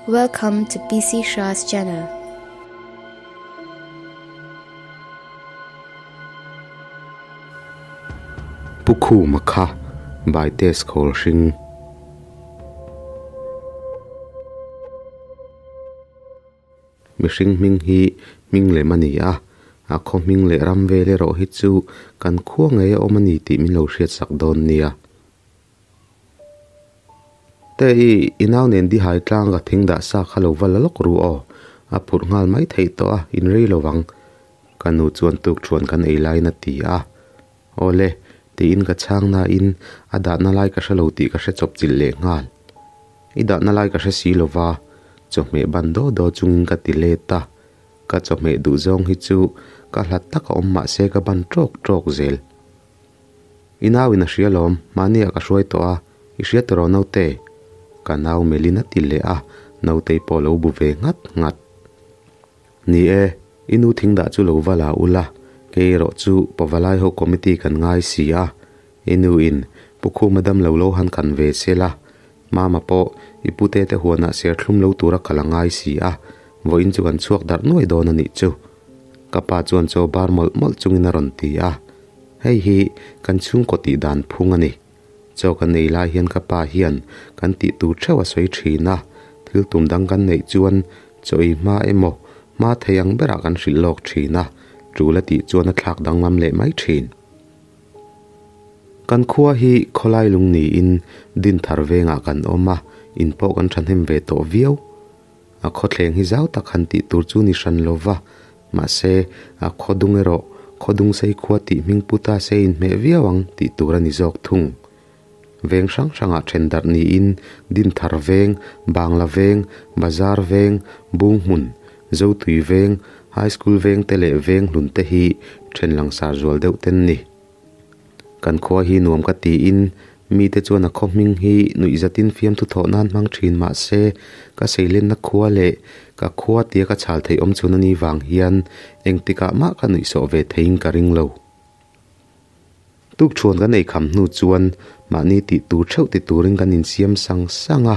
Welcome to PC Shah's channel. Pu Khuma kha by Tess Khawlhring. Mihring hming hi hming lem a ni a, a khaw hming leh ram vel erawh hi chu kan khua ngei a awm a ni tih min lo hriatsak dawn nia. Te i, i nau nen di hai tlang ka thing dah sa kha lo va la lawk ru aw, a phurh nghal mai theih tawh a, in rei lo vang. Ka nu chuan tuk thuan kan ei laiin a ti a. Aw le, tiin ka chhang nain a dahna lai ka hre lo tih ka hre chawp chilh leh nghal. I dahna lai ka hre si lo va, chawhmeh ban daw daw chungin ka ti let a. Ka chawhmeh duh zawng hi chu ka hlat tak a awm mah se ka ban tawk tawk zel. I nauin a hria lawm, mahniah ka hruai tawh a, i hria tawh rawh naute? Ka nau melhin a ti leh a, nautei pawh a lo bu ve nghat nghat. Ni e, i nu thing dah chu lo va la ula, kei erawh chu Pavalai ho committee kan ngai si a, i nu in Pu Khuma dam lo lo han kan ve se la, Mama pawh i pute te huanah serthlum lo tura kal a ngai si a, vawiin chu kan chhuak darh nuai dawn a nih chu. Ka pa chuan chaw bar mawlh mawlh chungin a rawn ti a, hei hi kan chhungkaw tih dan phung a ni. Chaw kan ei lai hian ka pa hian kan tih tur theuh a sawi thin a, thil tum dang kan neih chuan chaw ei hma emaw hma thei ang berah kan hrilh lawk thin a, tul a tih chuan a thlak danglam leh mai thin. Kan khua hi khawlai lung niin Dinthar vengah kan awm a, in pawh kan thahnem ve tawh viau. A khawthleng hi zau tak han tih tur chu ni hran lo va, mahse a khawdung erawh khawdung sei khua tih hming pu ta se inhmeh viau ang tih tur a ni zawk thung. Veng hrang hrangah then darh niin Dinthar veng, Bangla veng, Bazar veng, Bunghmun, Zotui veng, High School veng te leh veng hlun te hi then langsar zual deuh ten ni. Kan khua hi nuam ka tiin mite chuan a khaw hming hi nuih zatin fiamthu thawh nan hmang thin mah se ka seilenna khua leh ka khua tia ka chhal theih awm chhun a ni vang hian engtikah mah ka nuih sawh ve theiin ka ring lo. Tukṭhuan kan ei kham hnu chuan mahni tih tur theuh ti turin kan insiam sang sang a,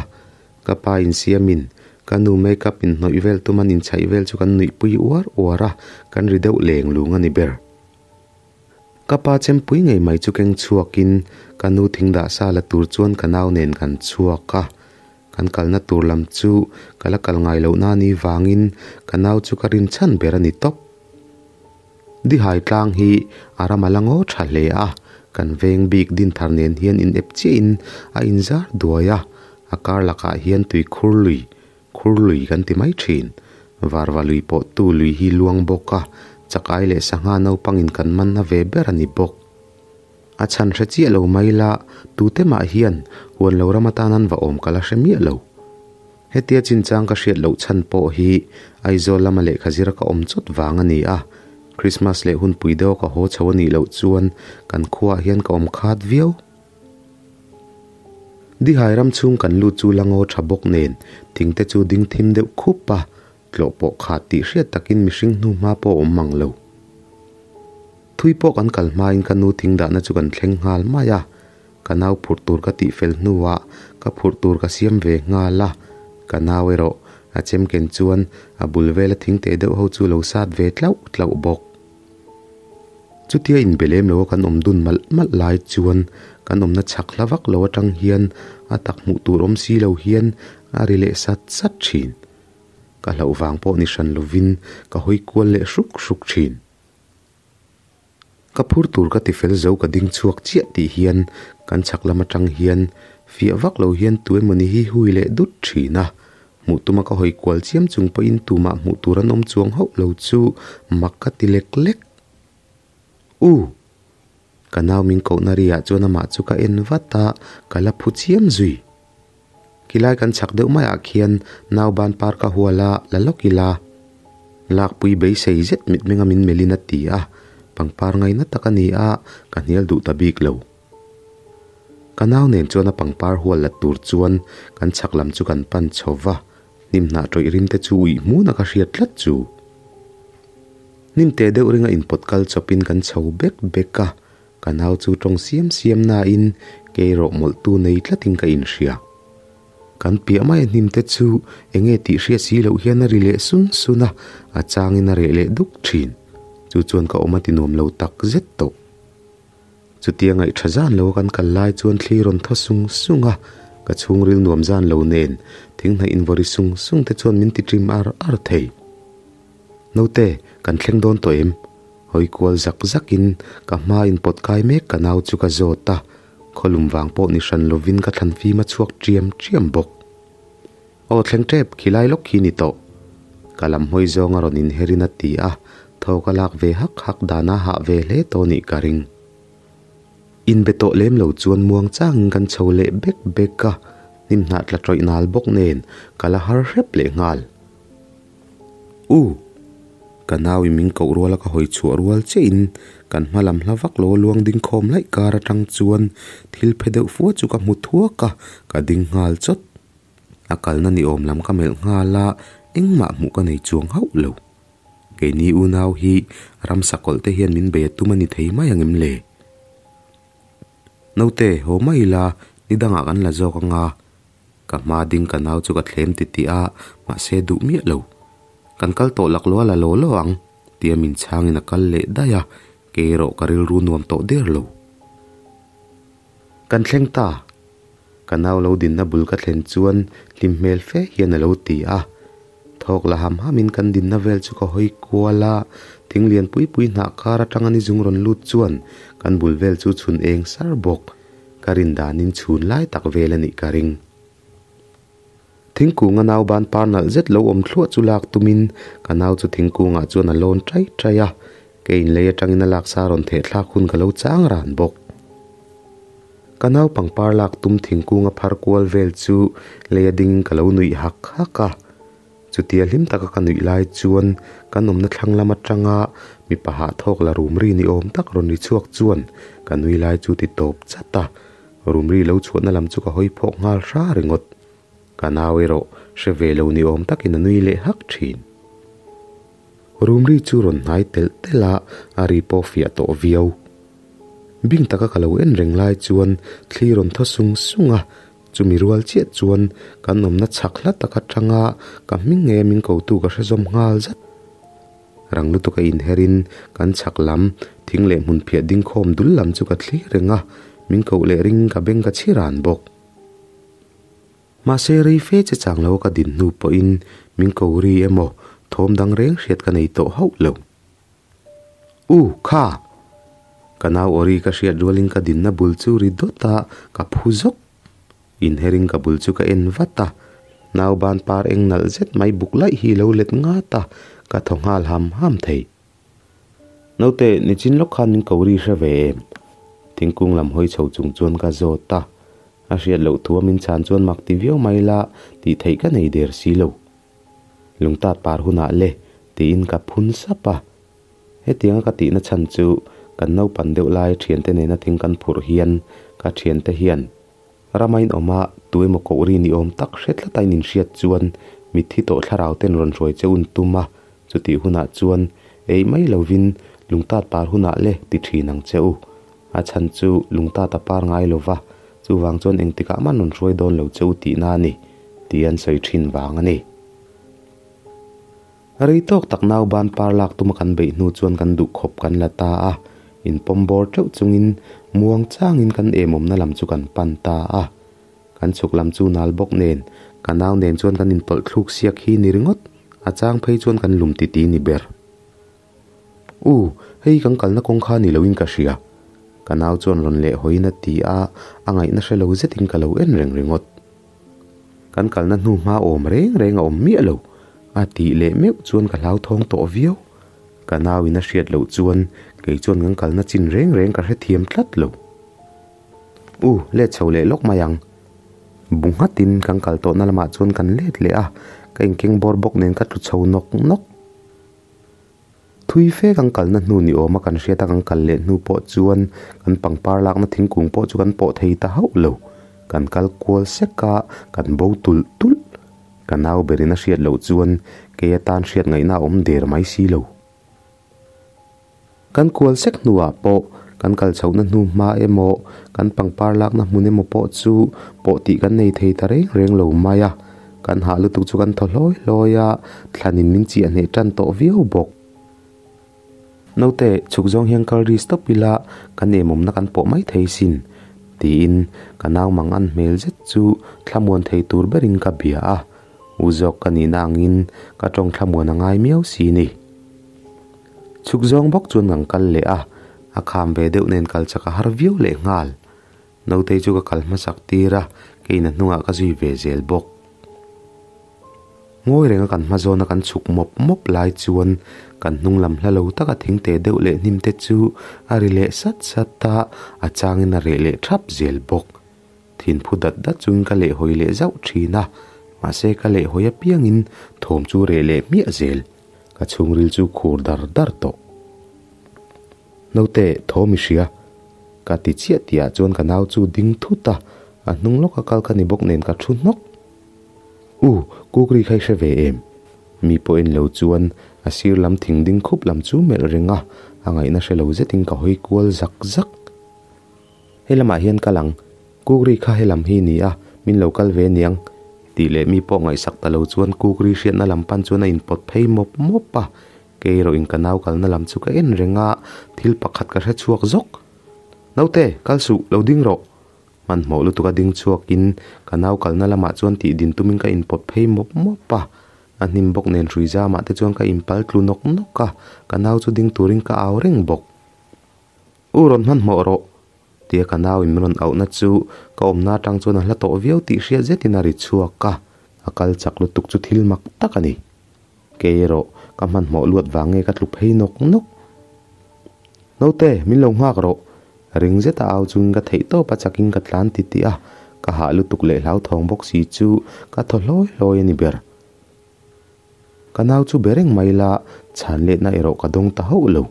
ka pa insiamin ka nu makeup inhnawih vel tum an inchhaih vel chu kan nuihpui uar uar a, kan ri deuh leng lung a ni ber. Ka pa chempui ngei mai chu keng chhuakin ka nu thing dah sa la tur chuan ka nau nen kan chhuak a, kan kalna tur lam chu ka la kal ngai loh na ni vangin ka nau chu ka rin chhan ber a ni tawp. Dihai tlang hi a ram a la ngaw tha hle a, kan veng bik Dinthar nen hian in ep chiahin a inzar duai a, a kar lakah hian tui khur lui, khur lui kan ti mai thin. Varva lui pawh tu lui hi luang bawk a, chakai leh sangha naupangin kan man na ve ber a ni bawk. A chhan hre chiah lo mai la, tute mah hian huan lo ram atan an va awm ka la hre miah lo. Hetia chinchang ka hriat loh chhan pawh hi Aizawl lama lehkha zira ka awm chawt vang a ni a, Christmas leh hunpui deuha ka haw chho a nih loh chuan kan khuaah hian ka awm khat viau. Dihai ram chhung kan lut chu la ngaw tha bawk nen thing te chu ding thim deuh khup a, tlawh pawh khat tih hriat takin mihring hnu hma pawh a awm mang lo. Thui pawh kan kal hmain ka nu thing dahna chu kan thleng nghal mai a, Ka nau phurh tur ka tih fel hnuah ka phurh tur ka siam ve nghal a, ka nau erawh a chem ken chuan a bul vela thing teh deuh ho chu lo sat ve tlauh tlauh bawk. Chutia inbe lem lo a kan awm dun malh malh lai chuan kan awmna chhak hla vak lo atang hian a tak hmuh tur awm si lo hian a ri leh sat sat thin. Ka hlauh vang pawh ni hran lovin ka hawi kual leh hruk hruk thin. Ka phur tur ka ti fel zo ka ding chhuak chiah tih hian kan chhak lam atang hian fiah vak lo hian tu emawni hi hui leh dut thin a, hmuh tuma ka hawi kual chiam chung pawhin tumah hmuh tur an awm chuang hauh lo chu mak ka ti lek lek. U! Ka nau min kohna riah chuan amah chu ka en vat a, ka la phu chiam zui. Khilai kan chhak deuh maiah khian nauban par ka hual a, la lawk ila. Lakpui beisei zet mitmenga min melhin a ti a, pangpar ngaina tak a ni a, ka hnial duh ta bik lo. Ka nau nen chuan a pangpar hual la tur chuan kan chhak lam chu kan pan chho va, hnim hnah tawih rim te chu uih hmun a ka hriat tlat chu. Hnim teh deuh ringa inpawt kal chawpin kan chho bek bek a, Ka nau chu tawng siam siam nain kei rawh mawlhtu nei tlatin ka inhria. Kan piah mai a hnim te chu enge tih hriat si loh hian a ri leh sun sun a, a changin a reh leh duk thin. Chu chuan ka awm a ti nuam lo tak zet tawh. Chutia ngaih tha zan lo a kan kal lai chuan thli rawn thaw sung sung a, ka chhungril nuam zan lo nen thing hnaih invaw ri sung sung te chuan min ti ṭim ar ar thei. Naute, kan thleng dawn tawh em? Hawi kual zak zakin ka hma inpawt kai mek ka nau chu ka zawt a, khawlum vang pawh ni hran lovin ka thlan fim a chhuak ṭiam ṭiam bawk. Aw thleng ṭep, khilai lawk khi ni tawh. Ka lam hawi zawng a rawn inherin a ti a, thaw ka lak ve hak hak dana hah ve hle tawh nih ka ring. Inbe tawh lem lo chuan muang changin kan chho leh bek bek a, hnim hnah tla ṭawih nal bawk nen ka la har hrep leh nghal. U! Ka nau in min koh rual a ka hawi chhuah rual chiah in kan hma lam hla vak lo a luang ding khawm laih kar atang chuan thil phe deuh fua chu ka hmu thuak a, ka ding nghal chawt. A kalna ni awm lam ka melh nghal a, engmah hmuh ka nei chuang hauh lo. Keini unau hi ramsa kawlh te hian min bei a tum a ni thei mai ang em le? Naute, haw mai ila, ni dangah kan la zawk anga. Ka hma ding ka nau chu ka thlem ti tih a, mahse duh miah lo. Kan kal tawh lak lo a la law law ang, tia min chhangin a kal leh daih a, kei erawh ka rilru nuam tawh der lo. Kan thleng ta. Ka nau lo dinna bul ka thlen chuan hlim hmel fe hian a lo ti a. Thawk la ham hamin kan dinna vel chu ka hawi kual a, thing lian pui pui hnah kar atanga ni zung rawn lut chuan kan bul vel chu chhun eng sar bawk. Ka rin danin chhun lai tak vel a nih ka ring. Thingkung a nau ban par nalh zet lo awm thluah chu lak tumin ka nau chu thingkungah chuan a lawn tai tai a, ke inlei atangin a laksa rawn theh thlak hun ka lo chang ran bawk. Ka nau pangpar lak tum thingkung a phar kual vel chu lei a dingin ka lo nuih hak hak a. Chutia hlim taka ka nuih lai chuan kan awmna thlang lam atanga mipa hahthawk la rum ri ni awm tak rawn ri chhuak chuan ka nui lai chu ti tawp chat a, rum ri lo chhuahna lam chu ka hawi phawk nghal hra ringawt. Ka nau erawh hre ve lo ni awm takin a nui leh hak thin. Rum ri chu rawn hnai telh telh a, a ri pawh fiah tawh viau. Bing taka ka lo en reng lai chuan thli rawn thaw sung sung a, Chumi rual chiah chuan kan awmna chhak hla tak atanga ka hming nge min kotu ka hre zawm nghal zat. Rang lutuk a inherin kan chhak lam thing leh hmun phiah ding khawm dul lam chu ka thlir reng a, min koh leh ring ka beng ka chhi ran bawk. Mahse rei fe che chang lo ka din hnu pawhin min ko ri emaw thawm dang reng hriat ka nei tawh hauh lo. U, kha! Ka nau awri ka hriat rualin ka dinna bul chu ri dawt a, ka phu zawk. Inherin ka bul chu ka en vat a, nau ban par eng nalh zet mai buk laih hi lo let ngat a, ka thaw nghal ham ham thei. Naute, nichin lawk khan min ko ri hre ve em? Thingkung lam hawi chho chung chuan ka zawt a, a hriat loh thu a min chhan chuan mak ti viau mai la tih theih ka nei der si lo. Lungtat par hunah le tiin ka phun sap a. Hetianga ka tihna chhan chu kan naupan deuh lai thiante nena thing kan phurh hian ka thiante hian rama inawm a tu emaw koh ri ni awm tak hre tlat a in inhriat chuan mitthi tawh thlarau ten rawn hruai che un tum a, chutih hunah chuan ei mai lovin lungtat par hunah le ti thin ang che u. A chhan chu lungtat a par ngai lova, chuvang chuan engtikah mah rawn hruai dawn lo che u tihna a ni tih an sawi thin vang a ni. Rei tawk tak nau ban par lak tuma kan beih hnu chuan kan duh khawp kan la ta a, inpawm bawr teuh chungin muang changin kan emawmna lam chu kan pan ta a. Kan chhuk lam chu nal bawk nen ka nau nen chuan kan inpawlh thluk siak hi ni ringawt, a chang phei chuan kan lum titi ni ber. U, hei kan kalna kawng kha ni loin ka hria. Ka nau chuan rawn leh hawiin a ti a, a ngaihna hre lo zetin ka lo en reng ringawt. Kan kalna hnu hma awm reng reng a awm miah lo, a tih leh meuh chuan ka hlauthawng tawh viau. Ka nauin a hriat loh chuan kei chuan kan kalna chin reng reng ka hrethiam tlat lo. U, let chho leh lawk mai ang. Bu nghatin kan kal tawhna lamah chuan kan let leh a, ka inkeng bawr bawk nen ka tlu chho nawk nawk. Thui fe kan kalna hnu ni awma kan hriat a kan kal leh hnu pawh chuan kan pangpar lakna thingkung pawh chu kan pawh thei ta hauh lo. Kan kal kual sek a, kan bo tulh tulh. Ka nau berin a hriat loh chuan kei atan hriat ngaihna a awm der mai si lo. Kan kual sek hnuah pawh Kan kal chhohna hnu hma emaw, kan pangpar lakna hmun emaw pawh chu pawh tih kan nei thei ta reng reng lo mai a. Kan hah lutuk chu kan thaw hlawi hlawi a, thlanin min chiah hneh tan tawh viau bawk. Naute, chhuk zawng hian kal ri stop ila, kan emawmna kan pawh mai thei sin, tiin ka nau mang an hmel zet chu thlamuan thei tur berin ka bia a. U zawk ka nihna angin ka tawng thlamuan a ngai miau si ni. Chhuk zawng bawk chuan kan kal leh a, a kham ve deuh nen kal chak a har viau leh nghal. Nautei chu ka kal hmasak tir a, keiin a hnungah ka zui ve zel bawk. Ngawi renga kan hma zawna kan chhuk mawp mawp lai chuan kan hnung lam hla lo taka thing te deuh leh hnim te chu a ri leh sat sat a, a changin a reh leh thap zel bawk. Thin phu dat dat chungin ka lehhawi leh zauh thin a, mahse ka lehhawi apiangin thawm chu reh leh hmiah zel. Ka chhungril chu khur dar dar tawh. Naute, thaw mi hria. Ka ti chiah tihah chuan ka nau chu ding thut a, a hnung lawka kal ka ni bawk nen ka thu hnawk. U, kukri kha i hre ve em? Mi pawh en lo chuan a sir lam thing ding khup lam chu melh reng a, a ngaihna hre lo zetin ka hawi kual zak zak. He lamah hian kal ang, kukri kha he lam hi ni a, min lo kal ve niang, tih leh mi pawh ngaihsak ta lo chuan kukri hriatna lam pan chuan a inpawt phei mawp mawp a, kei erawh in ka nau kalna lam chu ka en reng a, thil pakhat ka hre chhuak zawk. Naute, kal suh, lo ding rawh. Hmanhmawh lutuk a ding chhuakin ka nau kalna lamah chuan tih din tumin ka inpawt phei mawp mawp a, a hnim bawk nen hrui zamah te chuan ka inpal tlu nawk nawk a, ka nau chu ding turin ka au reng bawk. U rawn hmanhmawh rawh! Tia ka nau in min rawn auhna chu ka awmna atang chuan a hla tawh viau tih hriat zetin a ri chhuak a, a kal chak lutuk chu thil mak tak a ni. Kei erawh ka hmanhmawh luat vang nge ka tlu phei nawk nawk. Naute, min lo nghak rawh! Ring zeta au chungin ka theih tawp a chakin ka tlan ti tih a, ka hah lutuk leh hlauthawng bawk si chu ka thaw hlawi hlawi a ni ber. Ka nau chu be reng mai la, chhan letna erawh ka dawng ta hauh lo.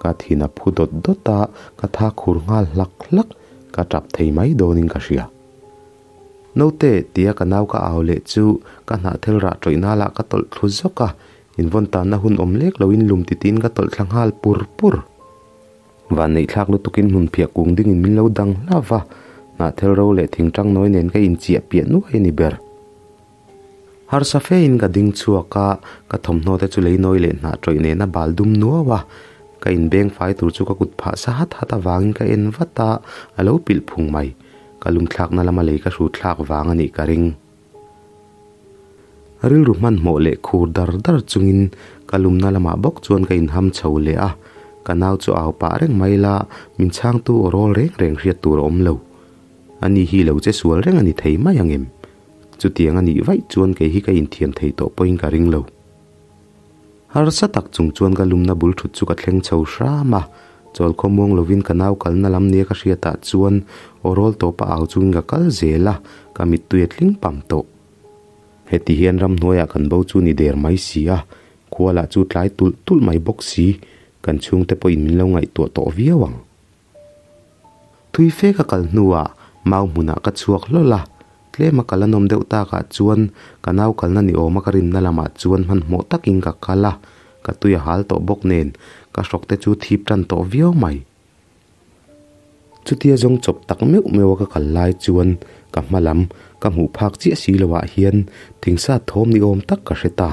Ka thin a phu dawt dawt a, ka tha khur nghal hlak hlak, ka tap thei mai dawnin ka hria. Naute, tia ka nau ka au leh chu ka hnahthel rah tawih nala ka tawlh thlu zawk a, invawn tanna hun awm lek loin lum titiin ka tawlh thla nghal pur pur. Vanneih thlak lutukin hmun phiah kung dingin min lo dang hlauh va, hnahthel ro leh thingtang nawi nen ka inchiah piah nuai a ni ber. Harsa fein ka ding chhuak a, ka thawmhnaw te chu lei nawi leh hnah tawih nen a bal dum nuau a. Ka inbeng fai tur chu ka kut phah sa hat hat avangin ka en vat a, a lo pilh phung mai. Ka lumthlakna lama lei ka hrut thlak vang a nih ka ring. Rilru hmanhmawh leh khur dar dar chungin ka lumna lamah bawk chuan ka inham chho leh a, ka nau chu au pah reng mai la, min chhangtu aw rawl reng reng hriat tur a awm lo. Ani hi lo che sual reng a ni thei mai ang em? Chutiang a nih vaih chuan kei hi ka inthiam thei tawh pawhin ka ring lo. Harsa tak chung chuan ka lumna bul thut chu ka thleng chho hram a, chawl khawmuang lovin ka nau kalna lam nia ka hriatah chuan aw rawl tawpa au chungin ka kal zel a, ka mittui a tling pam tawh. Heti hian ramhnuaiah kan bo chu ni der mai si a, khua lah chu tlai tulh tulh mai bawk si, kan chhungte pawhin min lo ngaihtuah tawh viau ang. Thui fe ka kal hnuah mau hmunah ka chhuak hlawl a, tlema kal a nawm deuh takah chuan ka nau kalna ni awma ka rinna lamah chuan hmanhmawh takin ka kal a, ka tui a hal tawh bawk nen ka hrawk te chu thip tan tawh viau mai. Chutia zawng chawp tak meuh meuh a ka kal lai chuan ka hma lam ka hmuh phak chiah si loah hian thingsa thawm ni awm tak ka hre ta.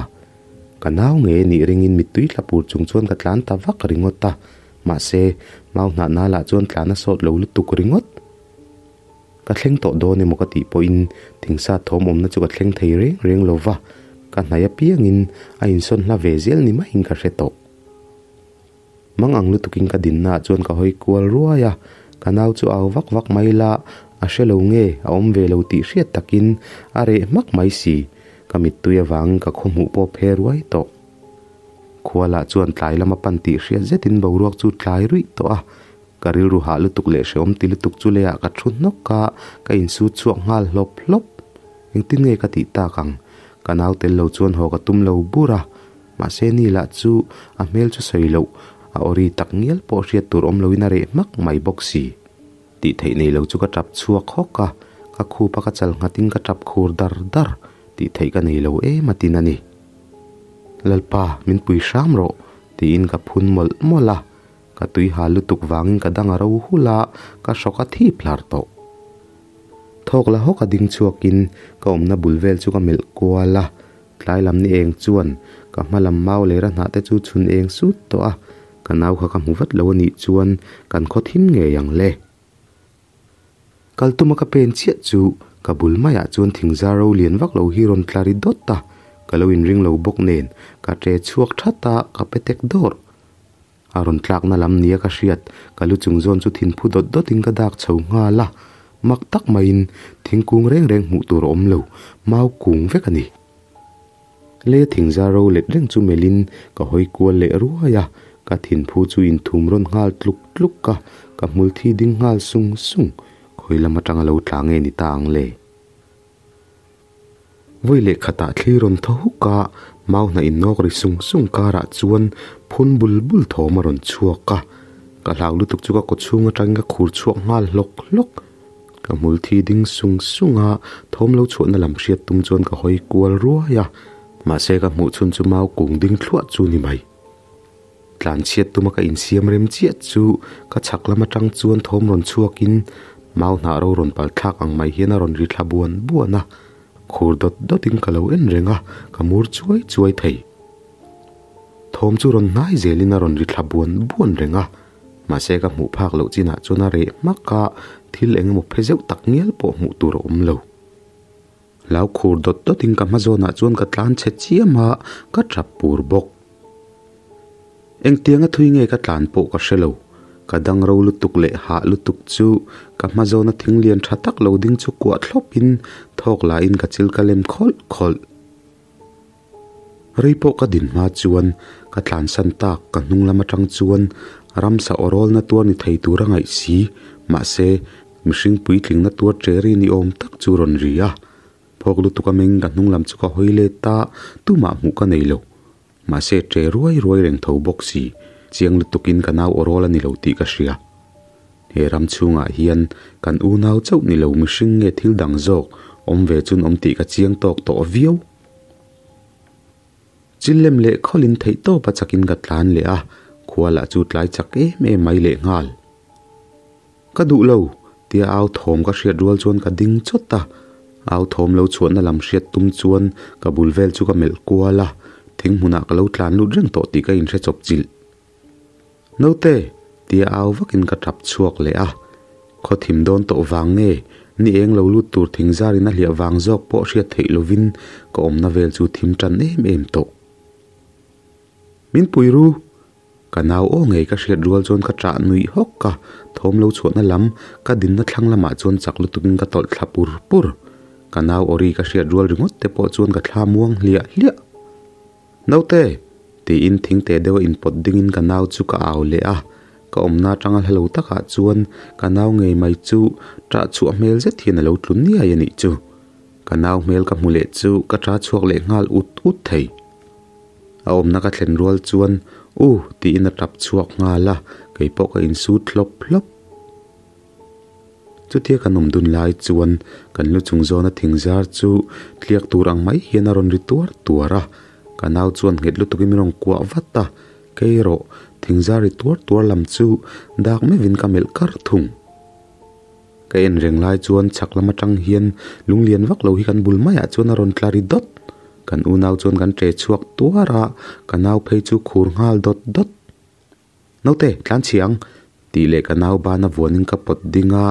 Ka nau nge nih ringin mittui tla pur chung chuan ka tlan ta vak ringawt a. Mahse, mau hnah nal ah chuan tlan a sawt lo lutuk ringawt. Ka thleng tawh dawn emaw ka tih pawhin thingsa thawm awmna chu ka thleng thei reng reng lo va, ka hnaih apiangin a insawn hla ve zel ni maiin ka hre tawh. Mang ang lutukin ka dinna ah chuan ka hawi kual ruai a, ka nau chu au vak vak mai la, a hre lo nge, a awm ve lo tih hriat takin a reh hmak mai si, ka mittui avangin ka khawhmuh pawh phe ruai tawh. Khualah chuan tlai lama pan tih hriat zetin boruak chu tlai ruih tawh a, ka rilru hah lutuk leh hrehawm ti lutuk chu leiah ka thu hnawk a, ka insut chhuak nghal hlawp hlawp. Engtin nge ka tih tak ang? Ka nau tel lo chuan haw ka tum lo bur a, mahse ni lah chu a hmel chu sawi loh, a awri tak ngial pawh hriat tur awm loin a reh hmak mai bawk si. Tih theih nei lo chu ka tap chhuak hawk a, ka khup a ka chal nghatin ka tap khur dar dar, tih theih ka nei lo em a tin a ni. Lalpa, min pui hram rawh, tiin ka phun mawlh mawlh a. Ka Ka tui hal lutuk vangin ka dang a ro hul a, ka hrawk a thip hlar tawh. Thawk la hawk a ding chhuakin ka awmna bul vel chu ka melh kual a, tlai lam ni eng chuan ka hma lam mau leh ra hnah te chu chhun eng sut tawh a, ka nau kha ka hmu vat lo a nih chuan kan khaw thim ngei ang le. Kal tuma ka pen chiah chu ka bul maiah chuan thingzar ro lian vak lo hi rawn tla ri dawt a, ka lo inring lo bawk nen ka ṭe chhuak that a, ka pe tek dawrh. A rawn tlakna lam nia ka hriat, ka lu chung zawn chu thinphu dawt dawtin ka dak chho nghal a, mak tak maiin thingkung reng reng hmuh tur a awm lo, mau kung vek a ni. Le thingzar ro let reng chu melhin ka hawi kual leh ruai a, ka thinphu chu inthum rawn nghal tluk tluk a, ka hmul thi ding nghal sung sung, khawi lam atanga lo tla nge ni ta ang le? Vawi leh khatah thli rawn thaw huk a, mau hna innawk ri sung sung karah chuan phun bul bul thawm a rawn chhuak a, ka hlau lutuk chu ka kawchhung atangin ka khur chhuak nghal hlawk hlawk. Ka hmul thi ding sung sung a, thawm lo chhuahna lam hriat tum chuan ka hawi kual ruai a, mahse ka hmuh chhun chu mau kung ding thluah chu ni mai. Tlan chhiat tuma ka insiam rem chiah chu ka chhak lam atang chuan thawm rawn chhuakin mau hnah ro rawn pal thlak ang mai hian a rawn ri thla buan buan a, khur dawt dawtin ka lo en reng a, ka mur chuai chuai thei. Thawm chu rawn hnai zelin a rawn ri thla buan buan reng a. Mahse ka hmuh phak loh chinah chuan a reh hmak a, thil eng emaw phe zeuh tak ngial pawh hmuh tur a awm lo. Hlau khur dawt dawtin ka hma zawnah chuan ka tlan chhe chiam a, ka tap pur bawk. Engtianga thui nge ka tlan pawh ka hre lo. Ka dang ro lutuk leh hah lutuk chu ka hma zawna thing lian tha tak lo ding chu kuah thlawpin thawk lahin ka chil ka lem khawlh khawlh. Rei pawh ka din hma chuan ka tlansan tak ka hnung lam atang chuan ramsa aw rawlna tuar ni thei tur a ngaih si, mahse mihring puitlingna tuar che ri ni awm tak chu rawn ri a. Phawk lutuk a meng ka hnung lam chu ka hawi let a, tumah hmuh ka nei lo. Mahse che ruai ruai reng tho bawk si, chiang lutukin ka nau aw rawl a ni lo tih ka hria. He ram chhungah hian kan unau chauh ni lo mihring nge thil dang zawk awm ve chun awm tih ka chiang tawk tawh viau. Chil lem leh khawlin theih tawp a chakin ka tlan leh a, khua lah chu tlai chak em em mai leh nghal. Ka duh lo, tia au thawm ka hriat rual chuan ka ding chawt a, au thawm lo chhuahna lam hriat tum chuan ka bul vel chu ka melh kual a, thing hmunah ka lo tlan lut reng tawh tih ka inhre chawp chilh. Naute! tia au vakin ka tap chhuak leh a. Khaw thim dawn tawh vang nge, ni eng lo lut tur thing zarin a hliah vang zawk pawh hriat theih lovin ka awmna vel chu thim tan em em tawh. Min pui ru! Ka nau aw ngei ka hriat rual chuan ka ṭah nuih hawk a, thawm lo chhuahna lam ka dinna thlang lamah chuan chak lutukin ka tawlh thla pur pur. Ka nau aw ri ka hriat rual ringawt te pawh chuan ka thla muang hliah hliah. Naute! Tiin thingte deuha inpawt dingin ka nau chu ka au leh a, ka awmna atanga hla lo takah chuan ka nau ngei mai chu ṭah chhuah hmel zet hian a lo tlu niai a nih chu. Ka nau hmel ka hmu leh chu ka ṭah chhuak leh nghal ut ut thei. A awmna ka thlen rual chuan U! tiin a ṭap chhuak nghal a, kei pawh ka insut hlawp hlawp. Chutia kan awm dun lai chuan kan lu chung zawna thing zar chu tliak tur ang mai hian a rawn ri tuar tuar a, ka nau chuan nghet lutukin min rawn kuah vat a, kei erawh thing zar ri tuar tuar lam chu dak meuhin ka melh kar thung. Ka en reng lai chuan chhak lam atang hian lunglian vak lo hi kan bul maiah chuan a rawn tla ri dawt, kan unau chuan kan ṭe chhuak tuar a, ka nau phei chu khur nghal dawt dawt. Naute, tlan chhi ang, tih leh ka nau bana vuanin ka pawt ding a,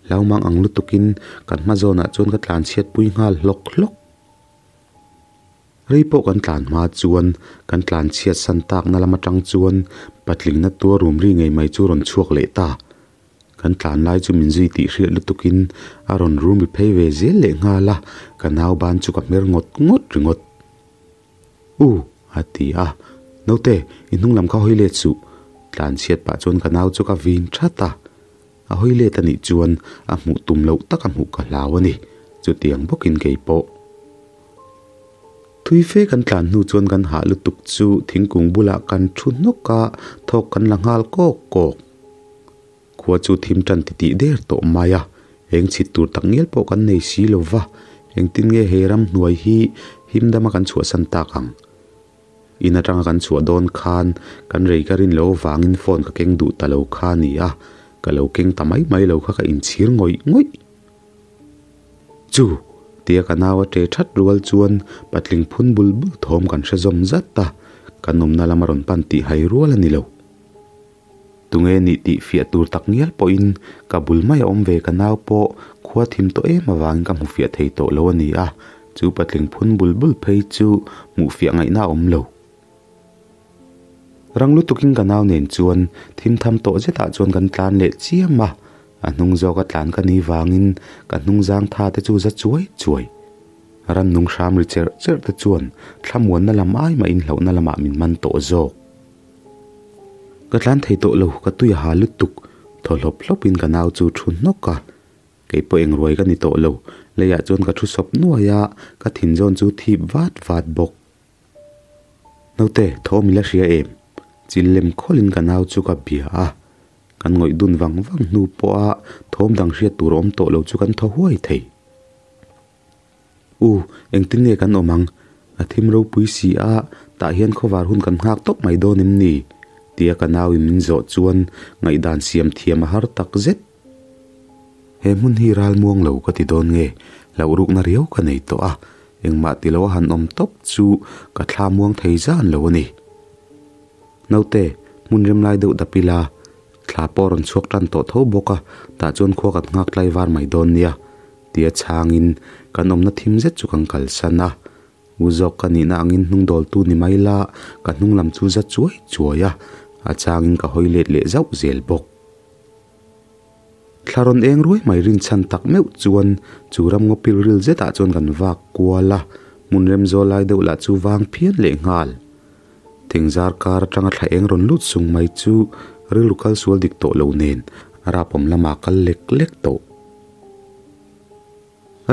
hlaumang ang lutukin kan hma zawnah chuan ka tlan chhiatpui nghal hlawk hlawk. Rei pawh kan tlan hma chuan kan tlan chhiat san takna lam atang chuan patlingna tuar rum ri ngei mai chu rawn chhuak leh ta. Kan tlan lai chu min zui tih hriat lutukin a rawn rum ri phei ve zel leh nghal a, ka nau ban chu ka hmer ngawt ngawt ringawt. U! a ti a, Naute, i hnung lam kha hawi let suh. Tlan chhiat pah chuan ka nau chu ka vin that a. A hawi let a nih chuan a hmuh tum loh taka hmuh ka hlau a ni, chutiang bawkin kei pawh. Thui fe kan tlan hnu chuan kan hah lutuk chu thingkung bulah kan thu hnawk a, thawk kan la nghal kawk kawk. Khua chu thim tan titih der tawh mai a, eng chhit tur tak ngial pawh kan nei si lo va, engtin nge he ram hnuai hi him dama kan chhuahsan tak ang? In atanga kan chhuah dawn khan kan rei ka rin loh avangin phone ka keng duh ta lo kha a ni a, ka lo keng ta mai mai lo kha ka inchhir ngawih ngawih. Chu! Tia ka nau a ṭe ṭhat rual chuan patling phun bul bul thawm kan hre zawm zat a, kan awmna lama rawn pan tih hai rual a ni lo. Tunge nih tih fiah tur tak ngial pawhin ka bul mai a awm ve ka nau pawh khua thim tawh em avangin ka hmu fiah thei tawh lo a ni a, chu patling phun bul bul phei chu hmuh fiah ngaihna a awm lo. Rang lutukin ka nau nen chuan thim tham tawh zetah chuan kan tlan leh chiam a, a hnung zawka tlan ka ni vangin ka hnung zang tha te chu za chuai chuai. Rannung hram ri cherh cherh te chuan thlamuanna lam ai mahin hlauhna lamah min man tawh zawk. Ka tlan thei tawh lo, ka tui a ha lutuk. Thaw hlawp hlawpin ka nau chu thu hnawk a. Kei pawh eng ruai ka ni tawh lo. Leiah chuan ka thu sawp nuai a, ka thin zawn chu thip vat vat bawk. Naute, thawm i la hria em? Chil lem khawlin ka nau chu ka bia a. Kan ngawih dun vang vang hnu pawha thawm dang hriat tur a awm tawh lo chu kan thaw huai thei. U, engtin nge kan awm ang? A thim ropui si a, tah hian khawvar hun kan nghak tawp mai dawn em ni? Tia ka nauin min zawh chuan ngaihdan siam thiam a har tak zet. He hmun hi ral muang lo ka ti dawn nge, hlauh rukna riau ka nei tawh a, engmah ti lo a han awm tawp chu ka thla muang thei zan lo a ni. Naute, hmun rem lai deuh dap ila, thla pawh a rawn chhuak tan tawh tho bawk a, tah chuan khua kan nghak tlai var mai dawn nia. Tia chhangin kan awmna thim zet chu kan kalsan a, u zawk ka nihna angin hnung dawltu ni mai la, ka hnung lam chu za chuai chuai a, a changin ka hawi let leh zauh zel bawk. Thla rawn eng ruai mai rinchhan tak meuh chuan chu ram ngaw pil ril zetah chuan kan vak kual a, hmun rem zawl lai deuh lah chu vang phian leh nghal. Thingzar kar atanga thla eng rawn lut sung mai chu rilru kal sual dik tawh lo nen rapawm lamah kal lek lek tawh.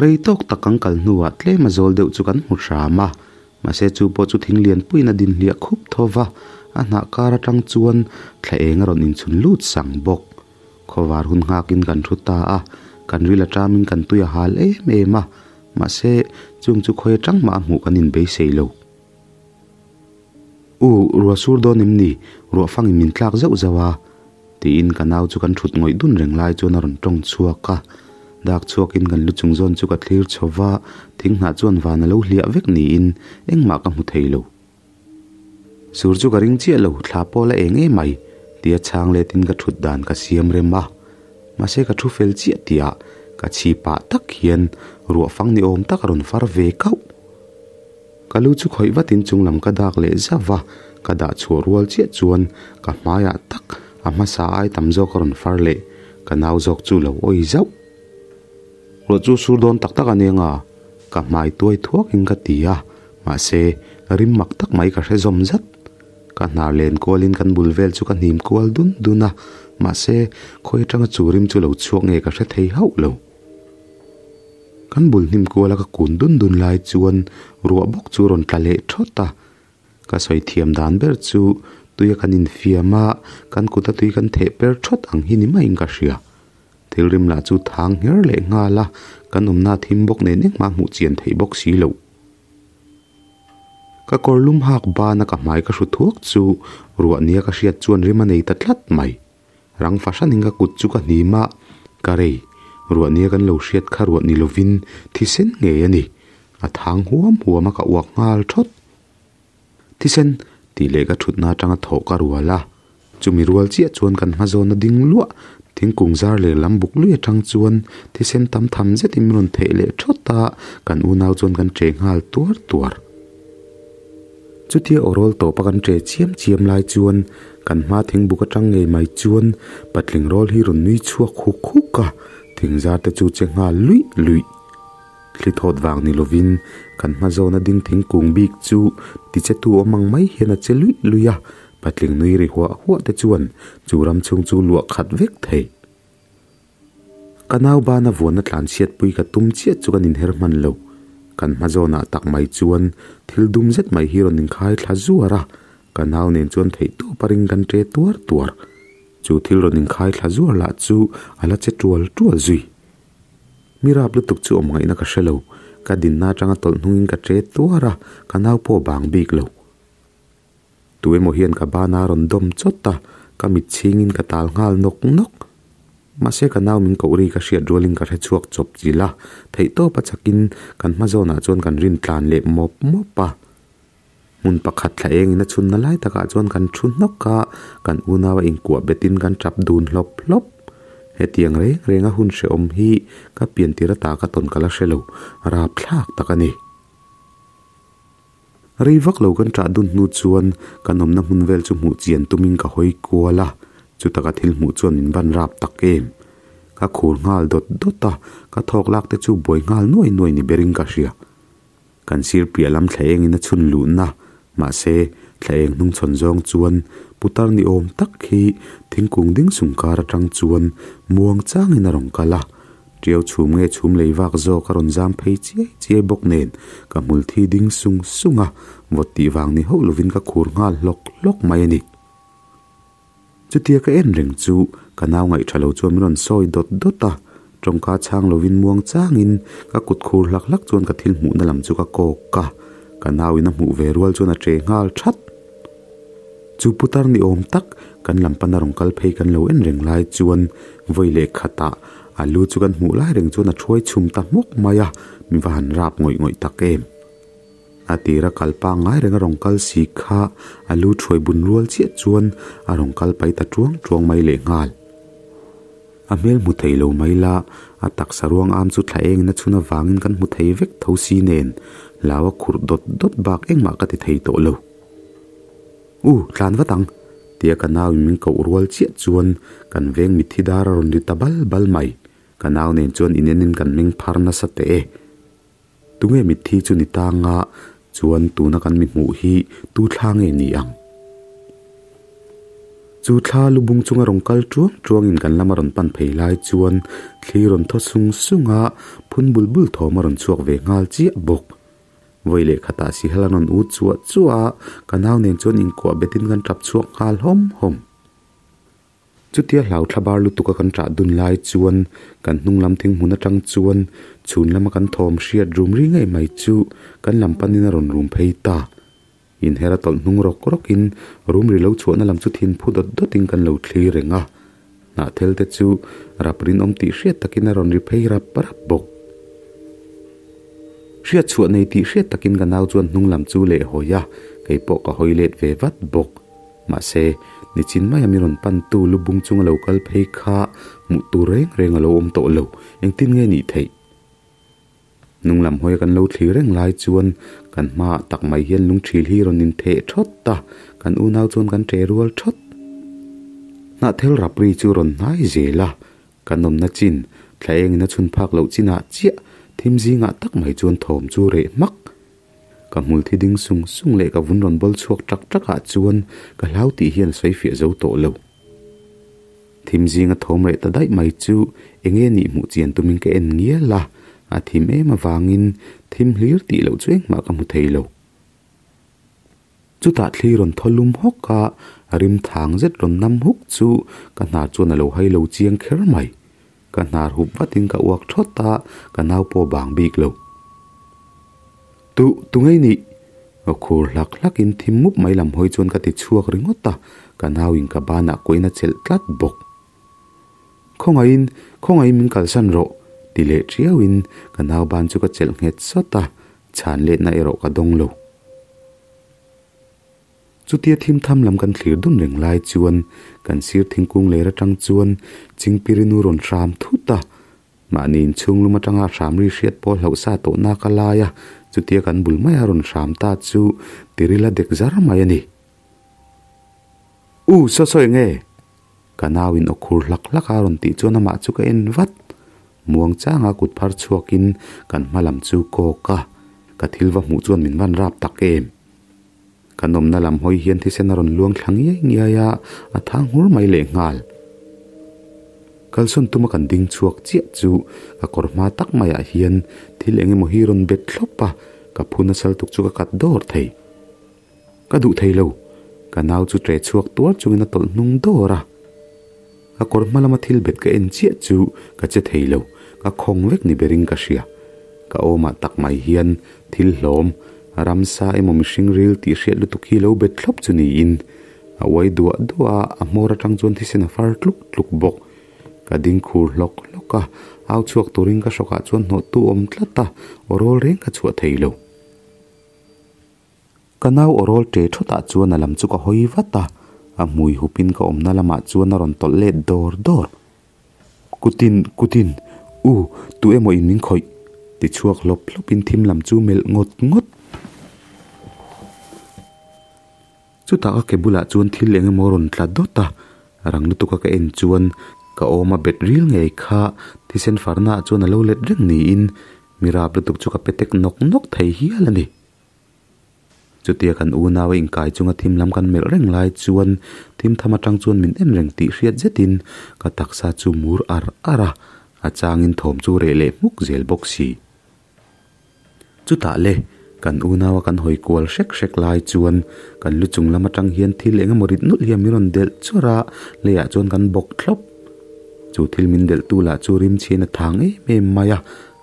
Rei tawk tak kan kal hnuah tlem a zawl deuh chu kan hmu hram a, mahse chu pawh chu thing lian puiin a din hliah khup tho va, a hnah kar atang chuan thla eng a rawn inchhun lut sang bawk. Khawvar hun nghakin kan thu ta a, kan ril atamin kan tui a hal em em a, mahse chung chu khawi atang mah a hmuh kan inbeisei lo. U, ruah sur dawn em ni? Ruah fangin min tlak zauh zauh a. Tiin ka nau chu kan thut ngawih dun reng lai chuan a rawn tawng chhuak a. Dak chhuakin kan lu chung zawn chu ka thlir chho va, thing hnah chuan van a lo hliah vek niin engmah ka hmu thei lo. Sur chu ka ring chiah lo, thla pawh la eng em mai, tia chhang letin ka thut dan ka siam rem a. Mahse ka thu fel chiah tihah ka chhi pah tak hian ruah fang ni awm tak a rawn far ve kauh. Ka lu chu khawih vatin chung lam ka dak leh zauh a, ka dah chhuah rual chiah chuan ka hmaiah tak a hmasa ai tam zawk a rawn far leh, ka nau zawk chu lo awi zauh. Ruah chu sur dawn tak tak a nia nga, ka hmai tuai thuakin ka ti a, mahse rim mak tak mai ka hre zawm zat. Ka hnar len kualin kan bul vel chu ka hnim kual dun dun a, mahse khawi atanga chu rim chu lo chhuak nge ka hre thei hauh lo. Kan bul hnim kuala ka kun dun dun lai chuan ruah bawk chu rawn tla leh thawt a, ka sawi thiam dan ber chu tuia kan infiam a, kan kuta tui kan theh per thawt ang hi ni maiin ka hria. Thil rim lah chu thang ngher leh nghal a, kan awmna thim bawk nen engmah hmuh chian theih bawk si loh. Ka kawr lum hak bana ka hmai ka hru thuak chu ruah nia ka hriat chuan rim a nei ta tlat mai. Rang fahranin ka kut chu ka hnim a, ka rei, ruah nia kan lo hriat kha ruah ni lovin thisen ngei a ni, a thang huam huam a ka uak nghal thawt. Thisen tih leh ka thutna atanga thawh ka rual a, chumi rual chiah chuan kan hma zawna ding luah thingkung zar leh lam buk lui atang chuan thisen tam tham zetin min rawn theh leh thawt a, kan unau chuan kan che nghal tuar tuar. Chutia awrawl tawpa kan che chiam chiam lai chuan kan hma thingbuk atang ngei mai chuan patling rawl hi rawn nui chhuak huk huk a, thingzar te chu che nghal luih luih. Thli thawt vang ni lovin kan hma zawna ding thingkung bik chu tichetu awm ang mai hian a che luih luih a, patling nui ri huah huah te chuan chu ram chhung chu luah khat vek thei. Ka nau bana vuanna tlan chhiatpui ka tum chiah chu kan inher hman lo. Kan hma zawnah tak mai chuan thil dum zet mai hi rawn inkhai thla zuar a, ka nau nen chuan theih tawp a ring kan ṭe tuar tuar. Chu thil rawn inkhai thla zuar lah chu a la che tual tual zui. Mi rap lutuk chu awm ngaihna ka hre lo. Ka dinna atanga tawlh hnungin ka ṭe tuar a, ka nau pawh a bang bik lo. Tu emaw hian ka bana rawn dawm chawt a, ka mit chhingin ka tal nghal nawk nawk. Mahse ka nau min koh ri ka hriat rualin ka hre chhuak chawp chilh a, theihtawp a chakin kan hma zawnah chuan kan rin tlan leh mawp mawp a. Hmun pakhat thla engin a chhunna lai takah chuan kan thu hnawk a, kan unau a inkuah betin kan tap dun hlawp hlawp. Hetiang reng renga hun hrehawm hi ka piantir ata ka tawn ka la hre lo, rapthlak tak a ni. Rei vak lo kan ṭah dun hnu chuan kan awmna hmun vel chu hmuh chian tumin ka hawi kual a, chutaka thil hmuh chuan min ban rap tak em. Ka khur nghal dawt dawt a, ka thawk lak te chu buai nghal nuai nuai ni berin ka hria. Kan sir piah lam thla engin a chhun luhna, mahse thla eng hnungchhawn zawng chuan putar ni awm tak hi thingkung ding sung kar atang chuan muang changin a rawn kal a, Ṭiau chhum nge chhum lei vak zawk a rawn zam phei chiai chiai bawk nen ka hmul thi ding sung sung a, vawt tih vang ni hauh lovin ka khur nghal hlawk hlawk mai a ni. Chutia ka en reng chu ka nau ngaihṭha lo chuan min rawn sawi dawt dawt a, ṭawngka chhang lovin muang changin ka kut khur hlak hlak chuan ka thil hmuhna lam chu ka kawk a, ka nauin a hmuh ve rual chuan a ṭe nghal ṭhat. Chu putar ni awm tak kan lam pana rawn kal phei kan lo en reng lai chuan vawi leh khatah a lu chu kan hmuh lai reng chuan a thuai chhum ta hmawk mai a, mi va han rap ngawih ngawih tak em. A tira kal pangngai reng a rawn kal si kha a lu thuai bun rual chiah chuan a rawn kal pai ta tuang tuang mai leh nghal. A hmel hmu thei lo mai la, a taksa ruang am chu thla engin a chhun avangin kan hmu thei vek tho si nen hlau a khurh dawt dawt bak engmah ka ti thei tawh lo. U, tlan vat ang! tia ka nau in min koh rual chiah chuan kan veng mitthi dar a rawn ri ta bal bal mai. Ka nau nen chuan inenin kan meng phar nasa teh e. Tunge mitthi chu ni ta anga chuan tuna kan mi hmuh hi tu thla nge ni ang? Chu thla lubung chunga rawn kal tuang tuangin kan lama rawn pan phei lai chuan thli rawn thaw sung sung a, phun bul bul thawm a rawn chhuak ve nghal chiah bawk. Vawi leh khatah sihal an rawn ut chuah chuah a, ka nau nen chuan inkuah betin kan tap chhuak nghal hawm hawm. Chutia hlau thla bar lutuka kan ṭah dun lai chuan kan hnung lam thing hmun aṭang chuan chhun lama kan thawm hriat rum ri ngei mai chu kan lam panin a rawn rum phei ta. Inher a tawlh hnung rawk rawkin rum ri lo chhuahna lam chu thin phu dawt dawtin kan lo thlir reng a. Hnahthel te chu rap rinawm tih hriat takin a rawn ri phei rap rap bawk. Hriat chhuah nei tih hriat takin ka nau chuan hnung lam chu leh hawi a, kei pawh ka hawi let ve vat bawk. Mahse, nichin maia mi rawn pantu lu bung chunga lo kal phei kha hmuh tur reng reng a lo awm tawh lo, engtin nge nih theih? Hnung lam hawia kan lo thlir reng lai chuan kan hmaah tak mai hian lungthil hi rawn intheh thawt a, kan unau chuan kan ṭe rual thawt. Hnahthel rap ri chu rawn hnai zel a, kan awmna chin, thla engin a chhun phak loh chinah chiah thim zingah tak mai chuan thawm chu reh hmak. Ka hmul thi ding sung sung leh ka vun rawn bawl chhuak ṭak ṭakah chuan ka hlau tih hian sawi fiah zo tawh lo. Thim zinga thawm reh ta daih mai chu enge nih hmuh chian tumin ka en ngial a, a thim em avangin thim hlir tih loh chu engmah ka hmu thei lo. Chutah thli rawn thaw lum hawk a, rim thang zet rawn nam huk chu ka hnar chuan a lo hai lo chiang kher mai. Ka hnar hup vatin ka uak thawt a, ka nau pawh bang bik lo. Tu, tu ngei nih? Aw khur hlak hlakin thim mup mai lam hawi chuan ka ti chhuak ringawt a, ka nauin ka banah kuahin a chelh tlat bawk. Khawngaihin, khawngaihin min kalsan rawh, ti leh ṭiauin ka nau ban chu ka chelh nghet sawt a, chhan letna erawh ka dawng lo. Chutia thim tham lam kan thlir dun reng lai chuan kan sir thingkung ler atang chuan Chingpirinu rawn hram thut a, mahni inchhung lum atanga hram ri hriat pawh hlauh sa tawh nak a lai a, chutia kan bul maia rawn hram ta chu tiril a dek zar mai a ni. U, saw sawi nge? Ka nau in aw khur hlak hlak a rawn tih chuan amah chu ka en vat. Muang changa kut phar chhuakin kan hma lam chu kawk a, ka thil va hmuh chuan min van rap tak em? Ka nawmna lam hawi hian thisen a rawn luang thla ngiai ngiai a, a thang nghur mai leh nghal. Kalsawn tuma kan ding chhuak chiah chu ka kawr hma tak maiah hian thil eng emaw hi rawn bet thlawp a, ka phu nasal tuk chu ka kat dawr thei. Ka duh thei lo, ka nau chu ṭe chhuak tuar chungin a tawlh hnung dawr a. Ka kawr hma lama thil bet ka en chiah chu ka che thei lo, ka khawng vek ni berin ka hria. Ka awmah tak mai hian thil hlawm Ramsa emaw mihring ril tih hriat lutuk hi lo bet thlawp chu niin a uai duah duah a, a hmawr atang chuan thisen a far tluk tluk bawk. Ka ding khur hlawk hlawk a, au chhuak turin ka hrawkah chuan hnawhtu awm tlat a, aw rawl reng ka chhuah thei lo. Ka nau aw rawl ṭe thawtah chuan a lam chu ka hawi vat a, a hmui hupin ka awmna lamah chuan a rawn tawlh let dawr dawr. Kutin, kutin, u, tu emaw in min khawih? ti chhuak hlawp hlawpin thim lam chu melh ngawt ngawt. Chutah ka ke bulah chuan thil eng emaw rawn tla dawt a, rang lutuka ka en chuan ka awm a bet ril ngei kha thisen farnaah chuan a lo let reng niin mi rap lutuk chu ka pe tek nawk nawk thei hial a ni. Chutia kan unau a inkai chunga thim lam kan melh reng lai chuan thim tham atang chuan min en reng tih hriat zetin ka taksa chu mur ar ar a, a changin thawm chu reh leh hmuk zel bawk si. Chutah le, kan unaua kan hawi kual hrek hrek lai chuan kan lu chung lam atang hian thil eng emaw rit nulh hian min rawn delh chawrh a, leiah chuan kan bawk thlawp. Chu thil min delhtu lah chu rimchhian a thang em em mai a,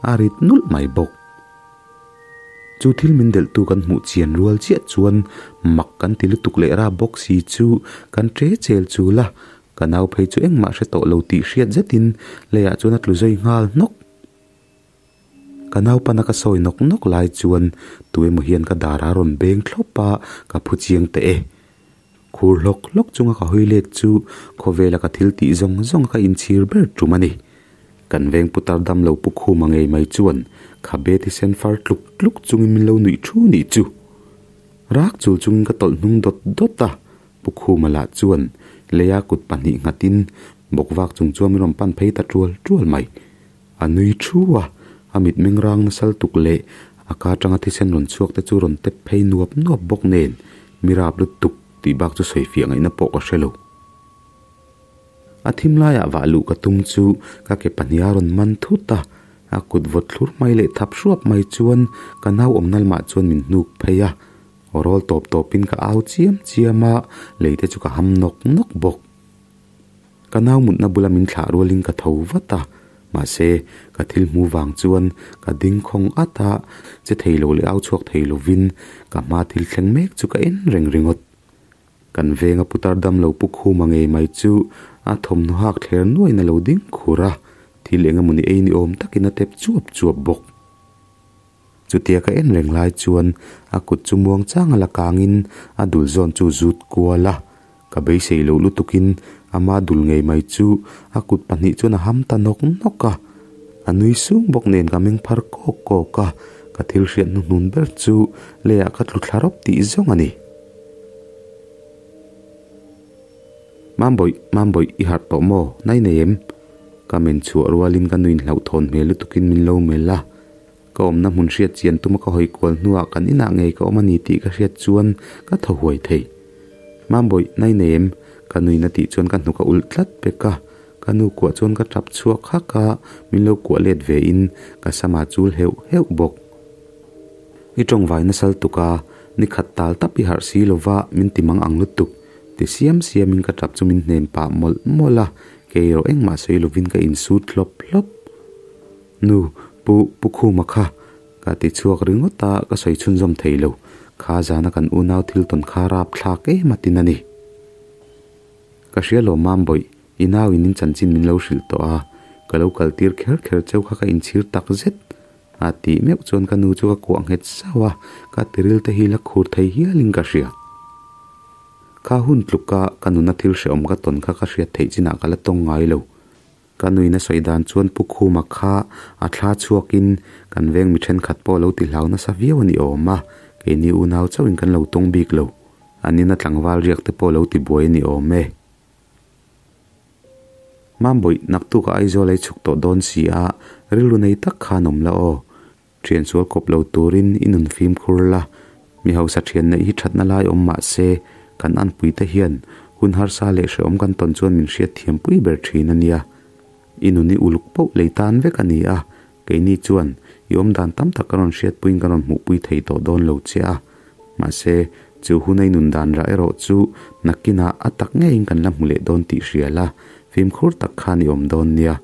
a rit nulh mai bawk. Chu thil min delhtu kan hmuh chian rual chiah chuan mak kan ti lutuk leh rap bawk si chu kan ṭe chel chul a, ka nau phei chu engmah hre tawh lo tih hriat zetin leiah chuan a tlu zui nghal hnawk. Ka naupana ka sawi nawk nawk lai chuan tu emaw hian ka dar a rawn beng thlawp a, ka phu chiang teh e. Khur hlawk hlawk chunga ka hawi let chu khawvela ka thil tih zawng zawng a ka inchhir ber tum a ni. Kan veng putar dam lo pu khuma ngei mai chuan khabe thisen far tluk tluk chungin min lo nuih thu nih chu. Rak chul chungin ka tawlh hnung dawt dawt a, pu khuma lah chuan leia kut pahnih nghatin bawkvak chung chuan min rawn pan phei ta tual tual mai. A nui thu a, a mitmeng rang nasal tuk leh a ka atanga thisen rawn chhuak te chu rawn tep phei nuap nuap bawk nen mi rap lutuk tih bak chu sawi fiah ngaihna pawh ka hre lo. A thim laiah vah luh ka tum chu ka ke pahnih a rawn man thut a, a kut vawt thlur mai leh thap hruap mai chuan ka nau awmna lamah chuan min hnuk phei a, aw rawl tawp tawpin ka au chiam chiam a, lei te chu ka ham nawk nawk bawk. Ka nau mutna bula min thlah rualin ka tho vat a, mahse ka thil hmu vang chuan ka ding khawng at a, che thei lo leh au chhuak thei lovin ka hma thil thleng mek chu ka en reng ringawt. Kan venga putar dam lo pu khuma ngei mai chu a thawmhnaw hak thler nuain a lo ding khur a, thil eng emawni ei ni awm takin a tep chuap chuap bawk. Chutia ka en reng lai chuan a kut chu muang chang a la kangin a dul zawn chu zut kual a, ka beisei loh lutukin ama dul ngei mai chu a kut pahnih chuan a ham ta nawk nawk a, a nui sung bawk nen ka meng phar kawk kawk a, ka thil hriat hnuhnun ber chu leiah ka tlu thla rawp tih zawng a ni. Mambawih, Mambawih, i harh tawh maw? Nai nei em? Ka men chhuah rualin ka nuin hlauhthawn hmel lutukin min lo melh a. Ka awmna hmun hriat chian tuma ka hawi kual hnuah kan inah ngei ka awm a ni tih ka hriat chuan ka thaw huai thei. Mambawih, nai nei em? Ka nuin a tih chuan ka hnuk a ulh tlat pek a. Ka nu kuah chuan ka tap chhuak hak a, min lo kuah let ve in ka sama chul heuh heuh bawk. I tawngvai nasal tuk a, ni khat tal tap i harh si lova min ti mang ang lutuk. Ti siam siamin ka tap chu min hnem pah mawlh mawlh a, kei erawh engmah sawi lovin ka insut hlawp hlawp. Nu, pu, Pu Khuma kha, ka ti chhuak ringawt a, ka sawi chhunzawm thei lo. Kha zana kan unau thil tawn kha rap thlak em a tin a ni. Ka hria lo mam bawih, i nau in in chanchin min lo hrilh tawh a, ka lo kal tir kher kher cheu kha ka inchhir tak zet. A tih meuh chuan ka nu chu ka kuah nghet sauh a, ka tiril te hi la khur thei hialin ka hria. Kha hun tluka ka nuna thil hrehawm ka tawn kha ka hriat theih chinah ka la tawng ngai lo. Ka nuin a sawi dan chuan Pu Khuma kha a thla chhuakin kan veng mi thenkhat pawh lo ti hlau nasa viau a ni awm a, keini unau chauhin kan lo tawng bik lo. An ina tlangval riak te pawh lo ti buai a ni awm e. Mambawih, naktuk a Aizawl ei chhuk tawh dawn si a, rilru nei tak khan awm la aw. Thian sual kawp lo turin i nun fimkhur la, mi hausa thian neih hi thatna lai awm mah se, kan anpuite hian hun harsa leh hrehawm kan tawn chuan min hriat thiam pui ber thin a nia. I nun i uluk poh lei tan vek a ni a, keini chuan i awmdan tam tak ka rawn hriatpuiin ka rawn hmuhpui thei tawh dawn lo che a. Mahse, chu hun a i nun dan rah erawh chu nakinah a tak ngeiin kan la hmu leh dawn tih hria la, fimkhur tak khan i awm dawn nia.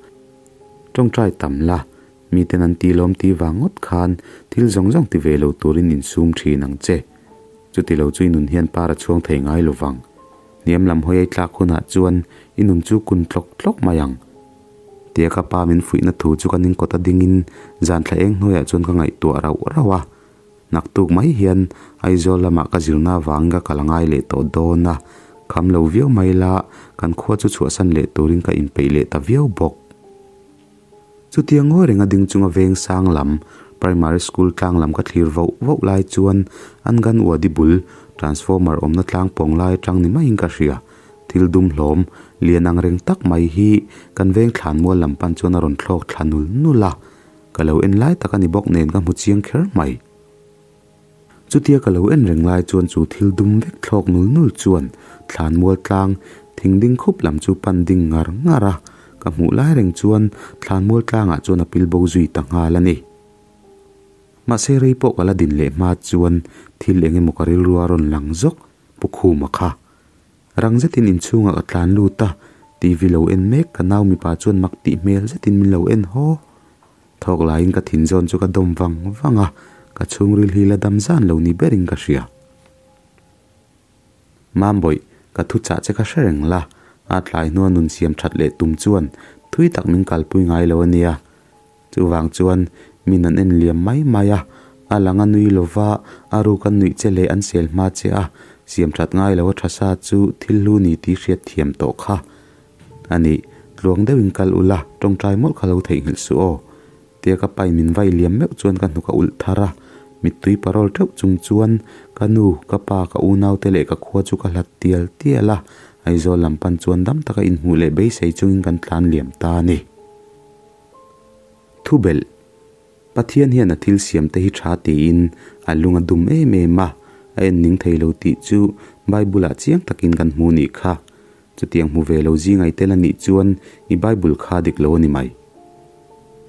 Tawngtai tam la. Miten an ti lawm ti vang ngawt khan thil zawng zawng ti ve lo turin insum thin ang che. Chuti lo chu i nun hian par a chhuang thei ngai lo vang. Hniam lam hawi ei tlak hunah chuan i nun chu kun tlawk tlawk mai ang. Tia ka pa min fuihna thu chu ka ning kawta dingin zan thla eng hnuaiah chuan ka ngaihtuah rauh rauh a. Naktuk mai hian Aizawl lamah ka zirna avangin ka kal angai leh tawh dawn a, kham lo viau mai la kan khua chu chhuahsan leh turin ka inpeih leh ta viau bawk. Chutia ngawi renga ding chunga veng sang lam, Primary School tlang lam ka thlir voh voh lai chuan an gan uadi bul transformer awmna tlang pawng lai atang ni maiin ka hria. Thil dum hlawm, lian ang reng tak mai hi kan veng thlanmual lam pan chuan a rawn thlawk thla nul nul a. Ka lo en lai tak a ni bawk nen ka hmu chiang kher mai. Chutia ka lo en reng lai chuan chu thil dum vek thlawk nul nul chuan thlan mual tlang thing ding khup lam chu pan ding ngar ngar a, ka hmuh lai reng chuan thlan mual tlangah chuan a pil bo zui ta nghal a ni. Mahse rei pawh ka la din leh hma chuan thil eng emaw ka rilru a rawn lang zawk Pu Khuma kha. Rang zetin inchhungah ka tlan lut a, TV lo en mek ka nau mipa chuan mak tih hmel zetin min lo en haw. Thawk laiin ka thin zawn chu ka dawm vang vang a, ka chhungril hi la dam zan lo ni berin ka hria. Mambawih, ka thu chah che ka hre reng la, a tlai hnua nun siam that leh tum chuan thui tak min kalpui ngai lo a nia. Chuvang chuan min an en liam mai mai a, a lang a nui lova, a ruk an nuih che leh an sel hma che a, siam that ngai lo a tha sa chu thil hlu ni tih hriat thiam tawh kha a ni. Tluang deuhin kal ula, tawngtai mawlh kha lo theihnghilh suh aw. Tia ka pain min vai liam meuh chuan ka hnuk a ulh thar a, mittui parawl teuh chung chuan ka nu, ka pa, ka unaute leh ka khua chu ka hlat tial tial a, Aizawl lam pan chuan dam taka inhmuh leh beisei chungin kan tlan liam ta a ni. Thubelh, Pathian hian a thil siamte hi tha tiin a lung a dum em em a, a en ning thei lo tih chu Bible-ah chiang takin kan hmu nih kha. Chutiang hmu ve lo zingai tel a nih chuan i Bible kha dik lo a ni mai.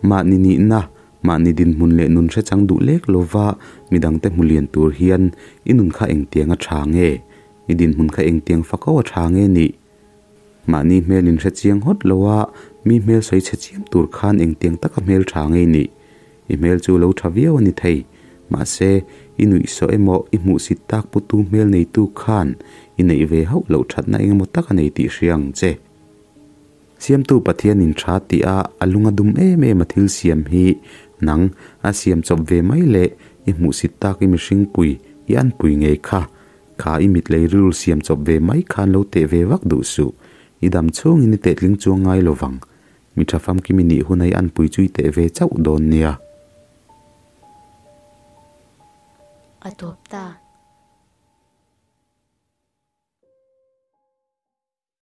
Mahni nihna, mahni dinhmun leh nun hrechang duh lek lova midangte hmu lian tur hian i nun kha engtiang a tha nge? I dinhmun kha engtiang fako a tha nge nih? Mahni hmel in hre chiang hawt lo a, mi hmel sawi chhe chiam tur khan engtiang taka hmel tha ngei nih? I hmel chu lo tha viau a ni thei. Mahse, i nuih sawh emaw i hmuhsit tak putu hmel neitu khan i neih ve hauh loh thatna engemaw tak a nei tih hria ang che. Siamtu Pathian in tha tih a a lung a dum em em a thil siam hi nang a siam chawp ve mai leh i hmuhsit tak i mihring pui i anpui ngei kha. Kha i mit lei rilru siam chawp ve mai khan lo teh ve vak duh suh. I dam chhungin i tehtling chuang ngai lo vang. Mi tha famkim i nih hun a i anpui chu i teh ve chauh dawn nia. A tawp ta.